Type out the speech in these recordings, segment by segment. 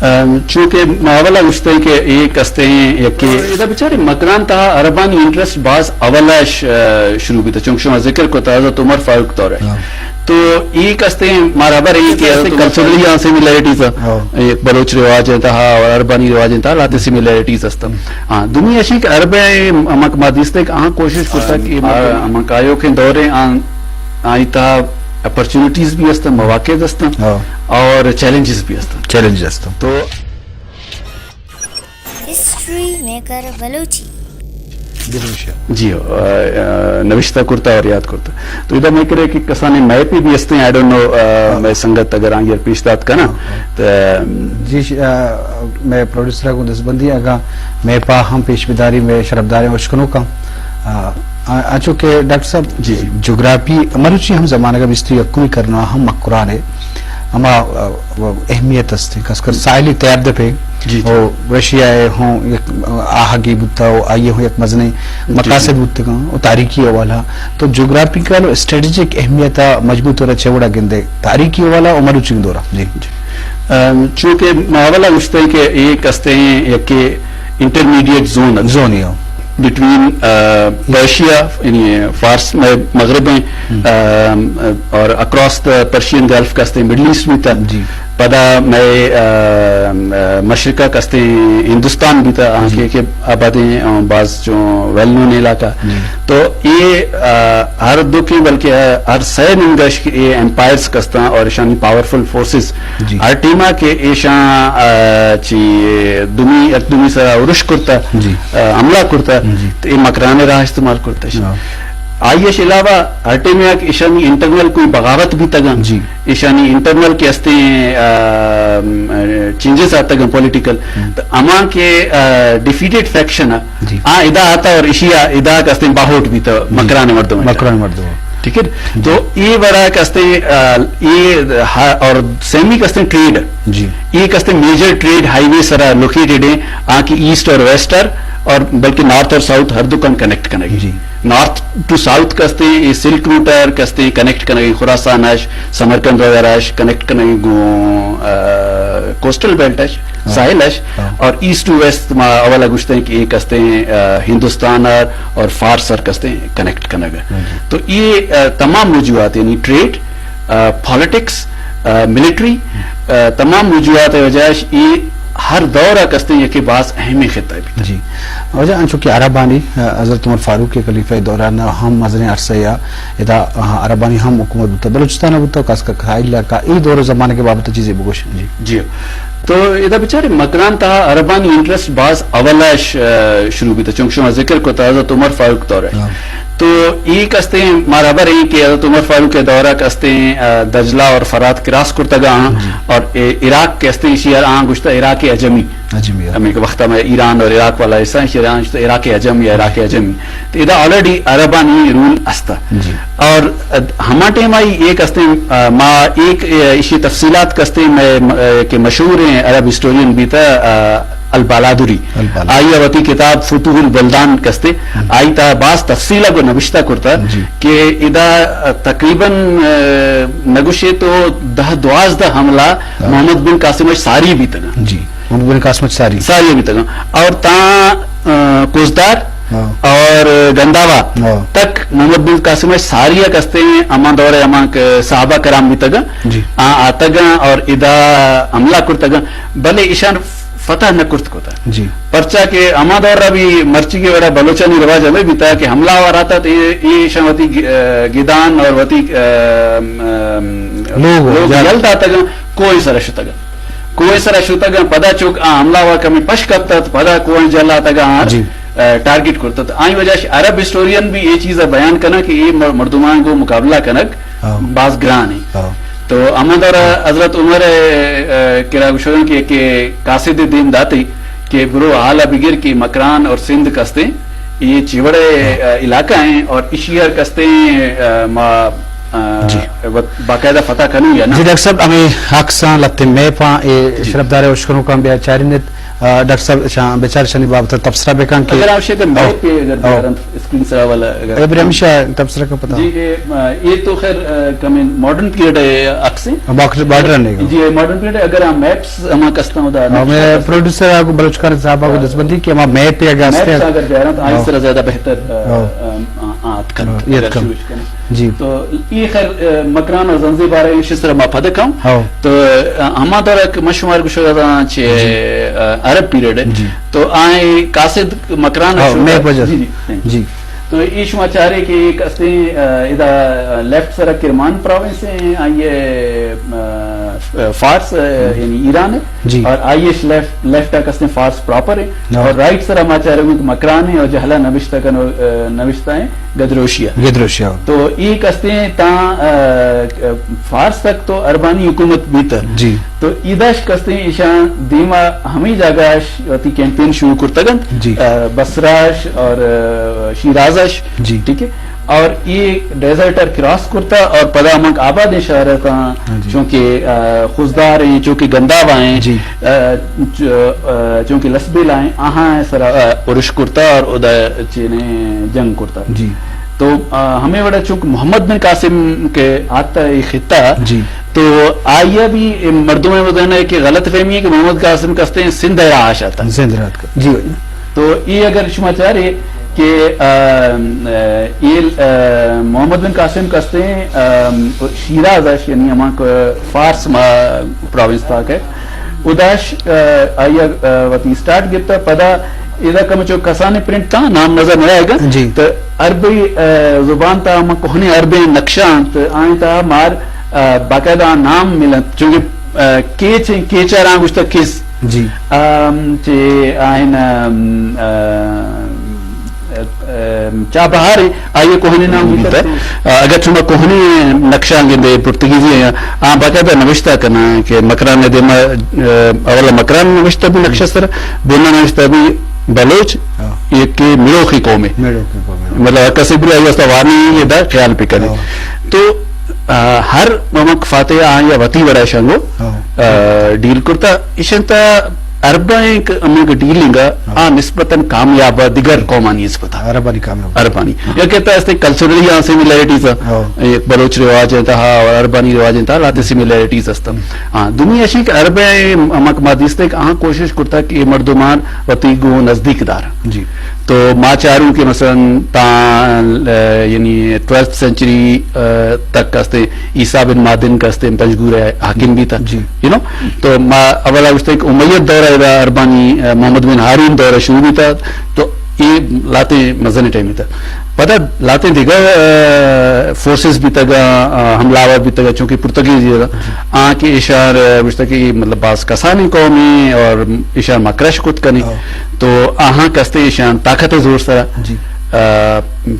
ام، چونکہ ما اولا گوشتیں کہ اے کستیں یکے ادا بچارے مکران تہا عربانی انٹرسٹ باز اولا ش-، ا، شروع بیتا، چونکہ شما ذکر کتا حضرت عمر فاروق دور ہے۔ ہاں۔ تو اے کستیں مارا بر ہے کہ حضرت عمر کلچرلی ہاں سیملیرٹیز ہیں۔ ہاں۔ اے بلوچ رواج ہیں تہا اور عربانی رواج ہیں تہا لاتے سیملیرٹیز ہستن۔ ہاں، دومی اشی کہ عرب ہمک ما دیستے کہ آہاں کوشش کرتا کہ آ، ہمک آیوکیں دوریں آن آئی تہا اپرچونیٹیز بھی ہستن، مواقع ہستن ہاں۔ اور چیلنجز بھی ہستن۔ چیلنج ہستن۔ تو ہسٹری میکر بلوچی۔ جی، آ، آ، نوشتہ کرتا اور یاد کرتا۔ تو ادا میں کرے کہ کسانے میپے بھی ہستیں، آئی ڈونٹ نو، آ، میں سنگت اگر آنگر پیش دات کنا۔ ہاں۔ تو جی، ش-، آ، میں پروڈیوسر کو دستبندی اگاں میں پا ہم پیش بداری میں شرفداریں اشکنوکاں۔ آ، آ، آ، چونکہ ڈاکٹر صاحب، جی، جی۔ جغرافی مروچی ہم زمانگ بیست و یکمی کرنا ہم مکران ہے۔ ہما، آ، اہمیت است، خاص کر ساحلی تیاب دپے۔ جی، جی۔ او رشیا ہے ہوں یک آہگی بوتا، او آئیے ہوں یک مزنیں جی، جی۔ مقاصد بوتگاں، او تاریخی حوالہ۔ تو جغرافیکل و اسٹریٹجک اہمیت مضبوط طور چوڑا گندے، تاریخی حوالہ و مروچی دورہ۔ جی۔ ام، چونکہ ما اولا گوشتیں کہ اے کستیں یکے انٹرمیڈیٹ زون زون ہی ہو۔ بٹوین، آ، پرشیا، یعنی فارس میں مغرب ہیں، ہم۔ آ، اور اکراس دا پرشین گلف کستیں مڈل ایسٹ بھی تا۔ جی۔ پدا میں، آ، آ، مشرقہ کستیں ہندوستان بھی تا، آ، جی۔ کہ، کہ آبادیں، آ، باز جو ویل نون علاقہ۔ جی۔ تو اے، آ، ہر دو کے بلکہ ہر سہ نمگش کہ اے ایمپائرز کستاں اور اشانی پاورفل فورسز جی۔ ہر ٹیما کہ ایشاں، آ، چی دومی، یک دومی سرا ارش کرتا، جی۔ آ، حملہ کرتا، جی۔ تو اے مکران راہ استعمال کرتا ایشاں۔ ہاں۔ آئی اش علاوہ ہر ٹیما کہ ایشانی انٹرنل کوئی بغاوت بیتگاں، جی۔ ایشانی انٹرنل کہ ہستیں، آ، چینجز آتگاں پولیٹیکل، ہم۔ تو اما کہ، آ، ڈیفیٹڈ فیکشن ہے، جی۔ آ ادا آتا اور اشی آ ادا کہ ہستیں باہوٹ بیتا جی۔ مکران مردم۔ مکران مردم۔ ٹھیک ہے؟ جی۔ تو اے وڑا کہ ہستیں، آ، اے ہا-، اور سیمی کہ ہستیں ٹریڈ۔ جی۔ اے کہ ہستیں میجر ٹریڈ ہائی وے سرا لوکیٹڈ ہیں، آ کہ ایسٹ اور ویسٹ اور، اور بلکہ نارتھ اور ساؤتھ ہر دکان کنیکٹ کنگی۔ جی۔ نارتھ ٹو ساؤتھ کہ ہستیں، اے سلک روٹ کہ ہستیں کنیکٹ کنگی، خراسان اش، سمرقند وغیرہ اش کنیکٹ کنگی گوں، آ، کوسٹل بیلٹ اش۔ ہاں۔ ساحل اش، ہاں۔ اور ایسٹ ٹو ویسٹ ما اولا گوشتیں کہ اے کہ ہستیں، آ، ہندوستان ار اور فارس ار کہ ہستیں کنیکٹ کنگ۔ ہاں جی۔ تو اے، آ، تمام وجوہات یعنی ٹریڈ، آ، پالیٹکس، آ، ملٹری، آ، تمام وجوہات وجہ اش اے ہر دور کہ ہستیں یکے باز اہمیں خطہ بیتا۔ جی۔ واجہ انچو کہ عربانی، آ، حضرت عمر فاروق کے خلیفہ دوران ہم مزنیں عرصہ یا ادا، آ، عربانی ہم حکومت بوتا، بلوچستان بوتا، خاص کر ساحل علاقہ، اے دور زمانے کے بابت چیزیں بگوش۔ جی۔ جی۔ تو ادا بچارے مکران تہا عربانی انٹرسٹ باز اولا ش-، آ، شروع بیتا، چونکہ شما ذکر کتا حضرت عمر فاروق دور ہے۔ ہاں۔ تو اے کہ ہستیں مارا بر ہیں کہ حضرت عمر فاروق کے دورہ کہ ہستیں، آ، دجلہ اور فرات کراس کرتگا ہاں، جی۔ اور اے عراق کہ ہستیں شیئر آں گوشتا عراق عجمی۔ عجمی، ہاں۔ ہمیں کہ وقت میں ایران اور عراق والا حصہ ہیں، شیئر آں گوشتا عراق عجم یا عراق عجمی۔ تو ادا آلریڈی عربانی رول استا۔ جی۔ اور ہما ٹائم آئی ایک ہستیں، آ، ما ایک، اے، اشی تفصیلات کہ ہستیں میں، م-، اے، کہ مشہور ہیں عرب ہسٹورین بیتا، آ، البالادری۔ البالادری۔ آئی وتی کتاب فتوح البلدان کہ ہستیں، ہم۔ آئی تا باز تفصیل کو نوشتہ کرتا جی۔ کہ ادا، آ، تقریباً، آ، نگوشے تو دہ دوازدہ حملہ ہاں۔ محمد بن قاسم ساری بیتگا۔ جی۔ محمد بن قاسم ساری۔ ساری بیتگا۔ اور تا، آ، کوزدار ہاں۔ اور گنداوا ہاں۔ تک محمد بن قاسم ساری کہ ہستیں ہما دور ہما کہ صحابہ کرام بیتگا۔ جی۔ آ آتگا اور ادا حملہ کرتگا۔ بلے ایشان فتح نہ کرت کتا۔ جی۔ پرچا کہ ہما دور را بھی مرچی کے وڑا بلوچانی رواج ہمیں بیتا کہ حملہ آور آتا تو اے، اے ایشان وتی گ-، آ، گدان اور وتی، آ، آ، لوگ، لوگ جا- یل داتگا، کوئی سر شتگا۔ کوہ سرا شتگ انت، پدا چک آ حملہ وا کمی پش کپتت، پدا کوہ جل آتگ آں جی۔ ٹارگٹ کرتت۔ آئی وجہ اش عرب ہسٹورین بھی اے چیز بیان کناں کہ اے مر-، مردمان گو مقابلہ کنگ ہاں۔ باز گران ہے۔ ہاں۔ تو ہما دور حضرت عمر، آ، کرا گوشگ کہ، کہ قاصد دیم داتی کہ برو حالا بگر کہ مکران اور سندھ کستیں، یہ چیوڑے، ہاں۔ آ، علاقہ ہیں اور اشی ہر کستیں، آ، ما آ، جی۔ وت باقاعدہ فتح کنوں یا نہ؟ جی ڈاکٹر صاحب، ہمیں عکساں لتے میپاں اے جی۔ شرفدار اشکنوکاں بیا چارینت، آ، ڈاکٹر صاحب شاں بیچار شانی بابت تبصرہ بکن کہ اگر آوشے کہ او، میپ اگر او۔ بیارن اس تین سرا والا اگر ابراہیم شاہ تبصرہ کا پتا۔ جی، اے، آ، اے تو خیر، آ، کمیں ماڈرن پیریڈ ءِ عکس ایں۔ ماڈرن نہیں۔ جی، اے ماڈرن پیریڈ ءِ، اگر ہم میپس ہما کستاں ادا نقشہ ہمیں کستاں۔ پروڈیوسر کو بلوچ خان صاحب کو دستبندی کہ ہما میپ یا گاستے میپس اگر بیارن تو آئی ہاں۔ سرا زیادہ بہتر، آ، ہاں۔ آ، آ، آت کن، ہاں، اگر یاد کن۔ شروع کن۔ جی۔ تو اے خیر، آ، مکران اور زنزے بارے اش سرا ما پد کم۔ ہاں۔ تو، آ، ہما دور کہ ما شمار گشگا چہ، جی۔ آ، عرب پیریڈ ءِ۔ جی۔ تو آئیں قاصد مکران ہاں، شروع میں کر۔ وجہ۔ جی، جی، تھینک یو۔ جی۔ تو اے شما چارے کہ ایک استیں، آ، ادا، آ، لیفٹ سرا کرمان پراونس ایں، آئیے، آ، فارس، آ، یعنی ایران ایں، جی۔ اور آئیش لیفٹ، لیفٹ تک استیں فارس پراپر ایں، ہاں۔ اور رائٹ سرا ما چارے کہ مکران ایں اور جہلا نوشتہ کن، آ، نوشتہ ایں گدروشیا۔ گدروشیا۔ تو ایک استیں تاں، آ، فارس تک تو عربانی حکومت بیتہ۔ جی۔ تو ایداش کستیں ایشاں دیما ہمیں جاگہ اش وتی کیمپین شروع کرتگ انت۔ جی۔ آ، بصرہ اش اور، آ، شیراز اش۔ جی۔ ٹھیک ہے۔ اور یہ ڈیزرٹ ءَ کراس کرتا اور پدا ہمک آبادیں شہر ءَ تاں، ہاں جی۔ چونکہ، آ، خضدار ایں، چونکہ گنداوا ایں، جی۔ آ، چ-، آ، چونکہ لسبیلا ایں، آہاں سرا، آ، ارش کرتا اور ادا چینے جنگ کرتا۔ جی۔ تو، آ، ہمیں وڑا چونکہ محمد بن قاسم کہ آتا یہ خطہ، جی۔ تو آئیا بھی مردم ءَ ودا نہ کہ غلط فہمی ہے کہ محمد قاسم کستیں سندھ ءَ را آش آتا۔ سندھ رات کا۔ جی۔ تو یہ اگر شما چارے کہ، آ، آ، یہ، آ، محمد بن قاسم کستیں، آ، شیراز اش، یعنی ہما کہ فارس ما پراونس تھا کہ اداش، آ، آئیا، آ، وتی اسٹارٹ گپتا، پدا ادا کمچو کسانیں پرنٹ تھا، نام نظر نہ آئے گا۔ جی۔ تو عربی، آ، زبان تھا ہما کوہنیں عربیں نقشہ انت، آئیں تھا مار، آ، باقاعدہ نام ملنت، چونکہ، آ، کیچ، کیچ ءَ را گوشتا کس۔ جی۔ آم، چے آئین، آم، آ، آ، چابہار آئی کوہنیں نام بیتا۔ آ، اگر شما کوہنیں نقشاں گندے پرتگیزی ایں، آ باقاعدہ نوشتہ کنا کہ مکران ءِ دیما، آ، اولا مکران نوشتہ بھی نقشہ سر، دونا نوشتہ بھی بلوچ، ہاں۔ یہ کہ مڑوخی قوم ہے۔ مڑوخی قوم ہے۔ مطلب، ہر کسی بھی آئی واسطہ وارننگ یہ دا خیال پہ کرے۔ ہاں۔ تو، آ، ہر ممک فاتح آ یا وتی وڑا شنگو، ہاں۔ آ، ڈیل کرتا، اشنتا عرباں ایک ہمیں ڈیلنگ آ، ہاں۔ آ نسبتاً کامیاب آ، دیگر قومانی نسبت آ۔ عربانی کامیاب۔ عربانی۔ یا کہتا ہے، اس کلچرلی آ سیملیرٹیز آ۔ ہاں۔ ایک بلوچ رواج ہے تہا اور عربانی رواج ہے تہا، لاتے سیملیرٹیز ہستا۔ ہاں، دومی ایشی کہ عرب ہمک ما دیستے کہ آہاں کوشش کرتا کہ یہ مردمان وتی گو نزدیک دار۔ جی۔ تو ما چاروں کہ مثلاً تا، آ، یعنی ٹویلتھ سینچری، آ، تک ہستے عیسیٰ بن معدن کا ہستے پنجگور ءِ حاکم بیتا۔ جی۔ یو نو؟ تو ما اولا گوشتے کہ امیہ دور ءَ ادا عربانی، آ، محمد بن ہارون دور ءَ شروع بیتا۔ تو یہ لاتے مزن ٹائم بیتا۔ پدا لاتے دیگر، آ، فورسز بیتگا، آ، حملہ آور بیتگا، چونکہ پرتگیز یہ آ کہ ایشار، آ، گوشتا کہ یہ مطلب باز کسانی قوم ہیں اور ایشار مکرش کت کنی۔ ہاں۔ تو آہاں کستے ایشان طاقت زور سرا، جی۔ آ،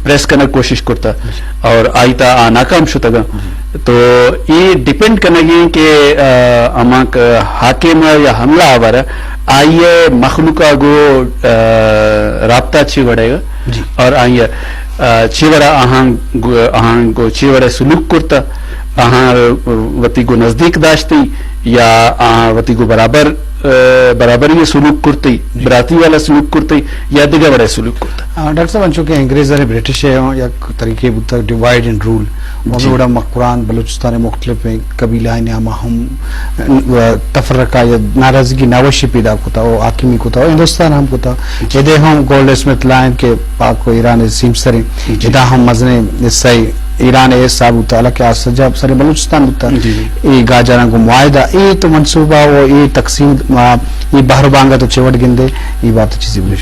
پریس کنگ کوشش کرتا اور آئی تا آ ناکام شتگا۔ جی۔ تو یہ ڈیپینڈ کنگی کہ، آ، ہما کہ حاکم یا حملہ آور آئی مخلوقہ گو، آ، رابطہ چی وڑے گا۔ جی۔ اور آئی، آ، چی وڑا آہاں گو، آہاں گو چی وڑے سلوک کرتا، آہاں وتی گو نزدیک داشتی یا آہاں وتی گو برابر، آ، برابری سلوک کرتی، جی۔ براتی والا سلوک کرتی یا دیگر وڑے سلوک کرتا۔ آ، ڈاکٹر صاحب، انچو کہ انگریز نے برٹش ہے، یک طریقے بوتا ڈیوائیڈ اینڈ رول۔ جی۔ ہمیں وڑا مکران، بلوچستان مختلف ہیں، قبیلہ ہیں، ہم، ہم، آ، تفرقہ یا ناراضگی ناوشی پیدا کتا، او حاکمی کتا، او ہندوستان ہم کتا۔ جی۔ ادے ہم گولڈ اسمتھ لائن کہ پاک و ایران سیم سریں، جی۔ ادا ہم مزنیں حصہ ایران ءِ حصہ بوتا، حالانکہ آ سجا سر بلوچستان بوتا۔ جی، جی۔ اے گاجراں گوں معاہدہ، اے تو منصوبہ و اے تقسیم، آ، اے بہر بانگا تو چے وڑ گندے، اے بات چیزی بلوچ۔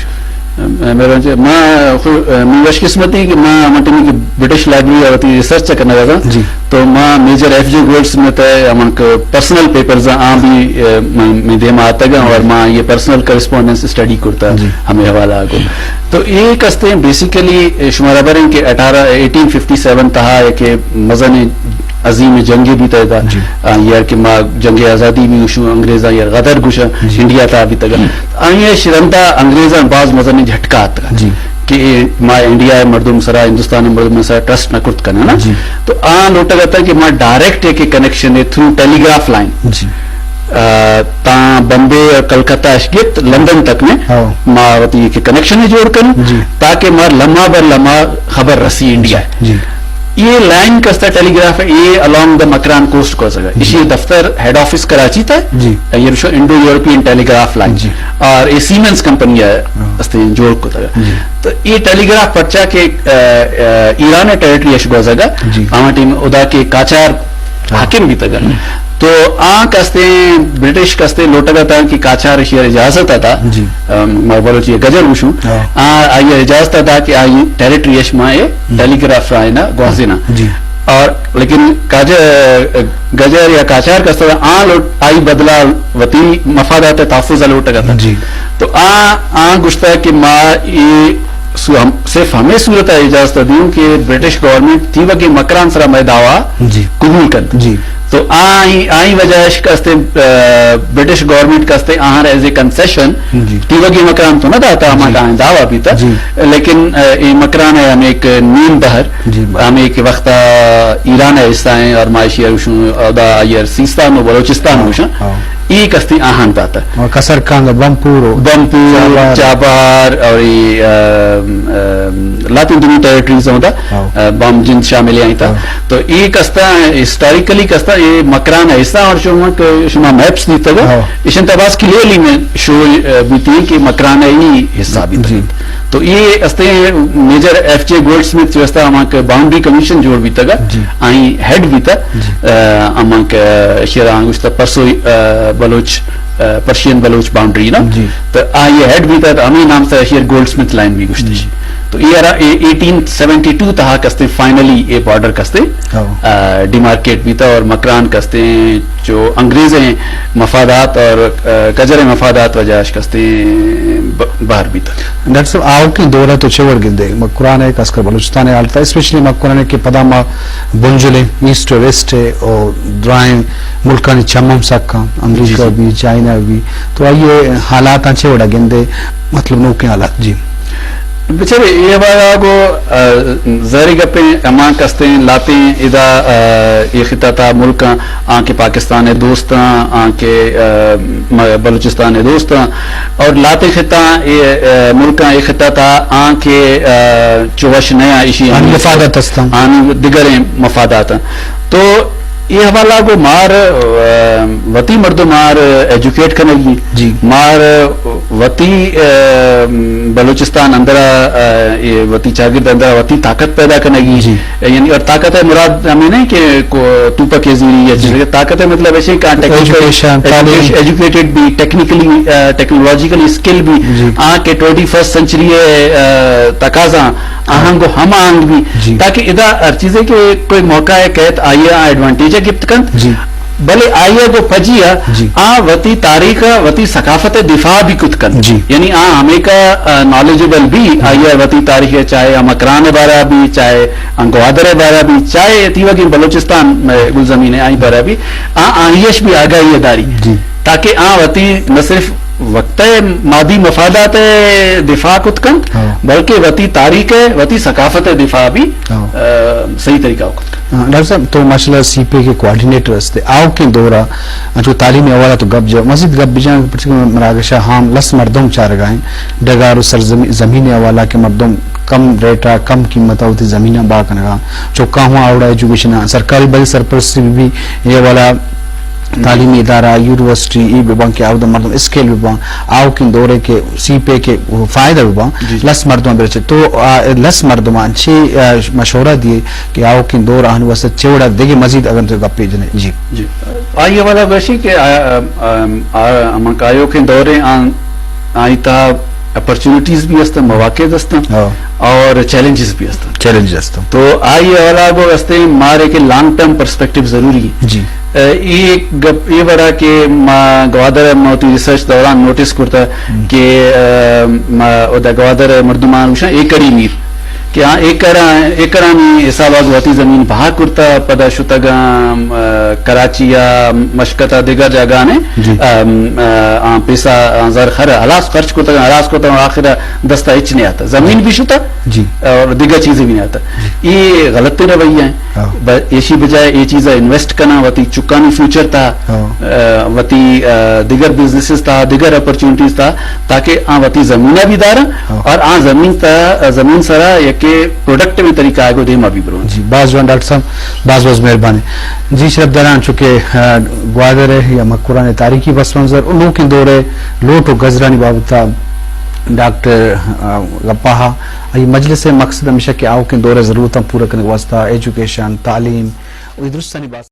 م-، مہربان جی، ما خو-، م-، وش قسمتی کہ ما ہمٹمی کہ برٹش لائبریری ءَ وتی ریسرچ کنگا تھا۔ جی۔ تو ما میجر ایف جے گولڈ اسمتھ ءِ ہمن کہ پرسنل پیپرز آں بھی، آ، م-، میں دیما آتگا اور ما یہ پرسنل کرسپونڈنس اسٹڈی کرتا جی۔ ہمیں حوالہ کو۔ تو ایک ہستے بیسیکلی شمارا بریں کہ اٹھارہ، ایٹین ففٹی سیون تہا ہے کہ مزن عظیم جنگے بیتا۔ جی۔ آ، یا کہ ما جنگ آزادی بھی گوشوں، انگریزاں یا غدر گوشاں، جی۔ انڈیا تہا بیتگا۔ آئی ءَ شرندا انگریزاں باز مزنیں جھٹکا آتکا جی۔ کہ ما انڈیا ءِ مردم سرا، ہندوستان ءِ مردم سرا ٹرسٹ نہ کرت کناں نا۔ جی۔ تو آ لوٹگ اتاں کہ ما ڈائریکٹ ایک کنیکشن ہے تھرو ٹیلی گراف لائن۔ جی۔ آ، تاں بمبے اور کلکتہ اش گپت، لندن تک نے ہاں۔ ما وتی ایک کنیکشن جوڑ کن، جی۔ تاکہ ما لمحہ بر لمحہ خبر رسی انڈیا۔ جی۔ یہ لائن کستا ٹیلی گراف ہے، یہ الانگ دا مکران کوسٹ کو سکا۔ جی۔ اسی دفتر ہیڈ آفس کراچی تھا، جی۔ یہ رشو انڈو یورپین ٹیلی گراف لائن۔ جی۔ اور یہ سیمنز کمپنی ہے، ہاں۔ استے جوڑ کو تھا۔ جی۔ تو یہ ٹیلی گراف پرچا کہ، آ، آ، ایران ٹیریٹری اش گوزگا، جی۔ آما ٹیم ادا کے کاچار ہاں۔ حاکم بیتگ۔ تو آ کستے برٹش کستے لوٹگ اتاں کہ کاچار اشی اجازت ادا۔ جی۔ ام، ما بلوچی گجر وشو۔ ہاں۔ آ، آئی اجازت ادا کہ آئی ٹیریٹری اش ما اے ہم۔ ٹیلی گراف رائنا گوازینا۔ جی۔ اور لیکن کاج-، گجر یا کاچار کستے آ لوٹ آئی بدلا وتی مفادات تحفظ لوٹگ اتاں۔ جی۔ تو آ، آ گشتا کہ ما اے سو-، ہم، صرف ہمیں صورت ء اجازت دیوں کہ برٹش گورنمنٹ تیوگیں مکران سرا مئے دعوی جی۔ قبول کنت۔ جی۔ تو آئی، آئی وجہ اش کستے، آ، برٹش گورنمنٹ کستے آہاں ایز اے کنسیشن جی۔ تیوگیں مکران تو نہ داتا، ہما جی۔ آئیں دعوی بیتا۔ جی۔ لیکن، آ، اے مکران ہے ہمیں ایک نیم بہر، جی، بہر۔ ہمیں ایک وقت ایران ہے حصہ ہیں اور معاشی ہے، ادا آئی سیستان و بلوچستان ہاں، ہوشاں۔ ہاں۔ ای کستی آہان داتا۔ اور کسر کانگ، بمپور و بمپور، چابہار۔ چابہار اور ای، ام، ام، لاتین دنیا ٹیریٹریز ہوں دا، ہاں۔ ام، بام جند شامل ہیں تا۔ ہاں۔ تو ای کستا ہسٹوریکلی کستا ای مکران ہے حصہ اور شما کہ شما میپس دیتا گا، ہاں۔ اشن تا باز کلیئرلی میں شو، ا، بیتی کہ مکران ہے ای حصہ بیتا۔ جی۔ تو ای استے میجر ایف جے گولڈ سمتھ جو استا ہما کہ باؤنڈری کمیشن جوڑ بیتا گا، جی۔ آئی ہیڈ بیتا۔ جی۔ ا، ہما کہ شیران گوشتا پرسو، ا، بلوچ، ا، پرشین بلوچ باؤنڈری نا۔ جی۔ تو آئی ہیڈ بیتا تو ہمیں نام سے شیر گولڈ سمتھ لائن بھی گوشتی۔ جی۔ تو یہ ارا اے-، ایٹین سیونٹی ٹو تہا کستے فائنلی یہ بارڈر کستے، ہاں۔ ا، ڈیمارکیٹ بیتا اور مکران کستے جو انگریزیں مفادات اور، ا، کجریں مفادات وجہ اش کستے ب-، باہر بیتا۔ ڈاکٹر صاحب، آؤکیں دور ء تو چے وڑ گندے؟ مکران ء، خاص کر بلوچستان ء حالت ء، اسپیشلی مکران ء کہ پدا ما بنجلیں ایسٹ ء ویسٹ ء او درائیں ملکانی چم ہم سکاں، امریکہ جی، جی۔ بھی، چائنا بھی، تو آئی ء حالاتاں چے وڑا گندے؟ مطلب نوکیں حالات، جی۔ بچارے، اے حوالہ گو، آ، زہری گپیں، ہما کستیں لاتیں ادا، آ، اے خطہ تا ملکاں، آں کہ پاکستان ء دوستاں، آں کہ، آ، م-، بلوچستان ء دوستاں، اور لاتیں خطہ اے، آ، ملکاں اے خطہ تا آں کہ، آ، چوش نیا ایشی آنی مفادات استاں۔ آنی دگریں مفادات۔ تو اے حوالہ گو مار، آ، وتی مردم مار ایجوکیٹ کنگی، جی۔ مار وتی، آ، بلوچستان اندرا، آ، اے وتی چاگرد اندرا وتی طاقت پیدا کنگی۔ جی۔ یعنی اور طاقت ء مراد ہمیں نہیں کہ کو توپک زیری یا چیز، جی۔ طاقت ء مطلب ایسے کہ ٹیکنیکل ایجوکیشن، تعلیم۔ ایجوکیٹڈ بھی، ٹیکنیکلی، آ، ٹیکنالوجیکل اسکل بھی، جی۔ آ کہ ٹوئنٹی فرسٹ سنچری ء، آ، تقاضا آہنگ و ہم آہنگ بھی، جی۔ تاکہ ادا ہر چیزے کہ کوئی موقع ہے کہت آئی آ ایڈوانٹیج ہے گپت کنت۔ جی۔ بلے آئی ء گو پجی ء جی۔ آ وتی تاریخ ء وتی ثقافت ء دفاع بھی کت کنت۔ جی۔ یعنی آ ہمیکا، آ، نالجبل بھی، آئی ء وتی تاریخ ء چاہے آ مکران ء بارہ بھی، چاہے آ گوادر ء بارہ بھی، چاہے تیوگیں بلوچستان ء گلزمین ء آئی بارہ بھی، آ آئیش بھی آگاہی ء داری۔ جی۔ تاکہ آ وتی نہ صرف وقت ء مادی مفادات ء دفاع کت کنت، ہاں۔ بلکہ وتی تاریخ ء وتی ثقافت ء دفاع بھی، ہاں۔ آ، صحیح طریقہ ء کت کنت۔ ہاں، ڈاکٹر صاحب، تو ماشاءاللہ سی پیک ء کوآرڈینیٹر ہستے، آؤکیں دورا انچو تعلیمی حوالہ تو گپ جو، مزید گپ بجان، پرچہ کہ مراگشا ہام لس مردم چارگا ہیں، ڈگار و سرزمین، زمین حوالہ کہ مردم کم ریٹا، کم قیمتا وتی زمیناں با کنگا، چوکاں ہوں آوڑا ایجوکیشن، سرکاری بل سرپرستی بھی، بھی یہ والا تعلیمی ادارہ، یونیورسٹی، ای ببان کہ آوڑا مردم اسکیل ببان، آؤکیں دورے کہ سی پیک ء فائدہ ببان، جی۔ لس مردم برچے۔ تو، آ، لس مردمان چی، آ، مشورہ دیے کہ آؤکیں دور آہن واسطہ چے وڑا دگہ مزید اگر تو گپے جنے۔ جی۔ جی۔ آئی حوالہ گوشی کہ آ، آ، آ، آ، ہما کہ آیوکیں دورے آن، آئی تہا اپرچونیٹیز بھی ہستن، مواقع ہستن ہاں۔ اور چیلنجز بھی ہستن۔ چیلنج ہستن۔ تو آئی حوالہ گو ہستے مارے کہ لانگ ٹرم پرسپیکٹیو ضروری ہے۔ جی۔ اے، اے گپ، اے وڑا کہ ما گوادر ء ما وتی ریسرچ دوران نوٹس کرتا ہم۔ کہ، آ، ما ادا گوادر ء مردمان گوشاں ایکڑی میر کہ آ ایکڑ، ایکڑانی حساب ء وتی زمین بہا کرتا، پدا شتگاں، آ، کراچی ء مشکت ء دگہ جاگہاں جی۔ آ، آ، آ پیسہ آ زر خر ہلاس خرچ کرتگاں، ہلاس کرتگاں، آخر ء دست ء ہچ نہیں آتا، زمین بھی شتا جی۔ اور دگہ چیزیں بھی نہیں آتا۔ جی۔ یہ غلط رویہ ہیں۔ ہاں۔ ب-، ایشی بجائے اے چیز ءَ انویسٹ کناں وتی چکانی فیوچر تہا، ہاں۔ آ، وتی، آ، دگر بزنسز تہا، دگر اپرچونٹیز تہا، تاکہ آ وتی زمین ءَ بھی داراں، ہاں۔ اور آ زمین تہا، زمین سرا یکے پروڈکٹیو طریقہ ءَ گوں دیما بھی برون۔ جی، باز جوان ڈاکٹر صاحب، باز باز مہربانی۔ جی، شرف داران چونکہ، آ، گوادر ءِ یا مکران ءِ تاریخی پس منظر ءُ نوکیں دور ءِ لوٹ ءُ گزرانی بابت ءَ ڈاکٹر، آ، گپا ہا۔ اے مجلس ءِ مقصد ہمیش اِنت کہ آؤکیں دور ءِ ضرورتاں پورا کنگ ءِ واستہ ایجوکیشن، تعلیم ءُ اے درستانی باسط